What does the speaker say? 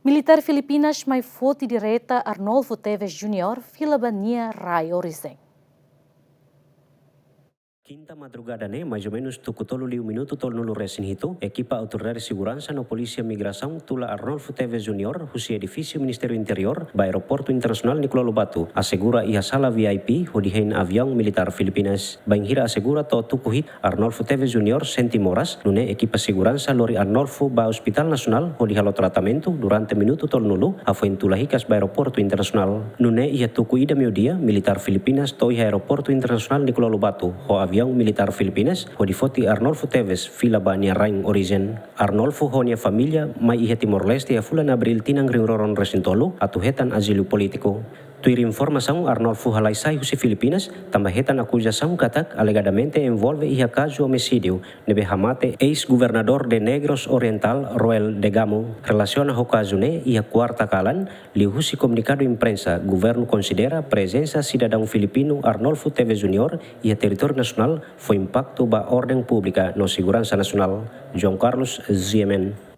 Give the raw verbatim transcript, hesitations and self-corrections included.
Militár Filipinas mai foti direta Arnolfo Teves Junior fila ba nia rai orijen. Kinta madrugada ne'e, mais ou menus tuku tolu liu minutu tolunulu resin hitu, ekipa autoridade seguransa no polísia migrasaun tula Arnolfo Teves Junior husi edifísiu Ministériu Interiór ba Aeroportu Internasionál Nicolau Lobato, asegura iha sala V I P hodi hein aviaun militár Filipinas. Bainhira asegura to'o tuku hitu, Arnolfo Teves Junior sente moras, nune'e ekipa seguransa lori Arnolfo ba Ospitál Nasionál hodi halo tratamentu durante minutu tolunulu, hafoin tula hikas ba Aeroportu Internasionál. Nune'e iha tuku ida meiudia, militár Filipinas to'o iha Aeroportu Internasionál Nicolau Lobato ho aviaun militár Filipinas hodi foti Arnolfo Teves fila ba nia rain orijen. Arnolfo ho nia família mai iha Timor-Leste iha fulan Abríl tinan rihun rua ruanulu resin tolu atu hetan azíliu polítiku. Tuir informasaun, Arnolfo halai sai husi Filipinas tanba hetan akuzasaun katak alegadamente envolve iha kazu omisídiu ne'ebé hamate eis-governadór de Negros Orientál, Roel de Gamo. Relasiona ho kazu ne'e, iha kuarta kalan, liuhusi komunikadu imprensa, governu konsidera prezensa sidadaun filipinu Arnolfo Teves Junior iha territóriu nasionál fó impaktu ba orden públika no seguransa nasionál. João Carlos, G M N.